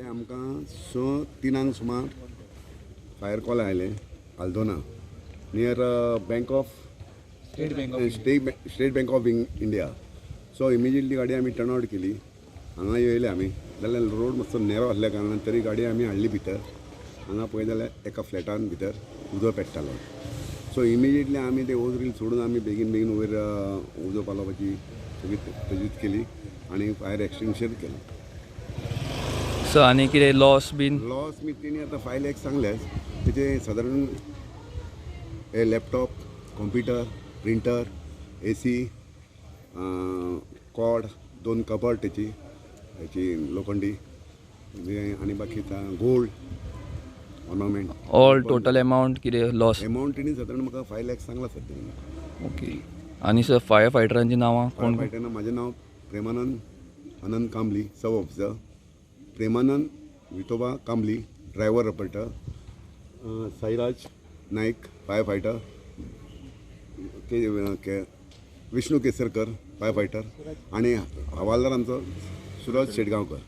Basically आमकां 3:00 सुमार fire call आयलें Aldona near bank of State Bank of India. So immediately गाडी आमी टर्न आवट केली, हांगा येयले आमी. जाल्यार रोड मातसो नॅरो आसल्या कारणान तरी गाडी आमी हाडली भितर. हांगा पळय जाल्यार एका फ्लॅटान भितर उजो पेट्टालो. सो इमिजिएटली आमी ते ओज रील सोडून आमी बेगीन बेगीन वयर उजो पालोवपाची सगळी तजवीज केली आनी फायर एक्सटिंग्विशर केलें. सो आनी कितें लॉस बीन? लॉस मी तेणी आतां 5 lakhs सांगले. तेचे सादारण हे laptop, computer, printer, AC, cord, 2 cupboard तेची हेची लोखंडी आनी बाकी gold ornament. All total amount कितें लॉस? एमावंट तेणी सादारण म्हाका 5 lakhs सांगला सर तेणी. ओके. आनी सर फायर फायटरांची नांवां कोण? फायर फायटरां म्हाजें नांव Premanand Anand Kambli, sub officer. Premanand Vithoba Kambli, driver operator. Sairaj Naik, fire fighter. K Vishnu Kesarkar, fire fighter. आनी हवालदार आमचो सुरज शेटगांवकर.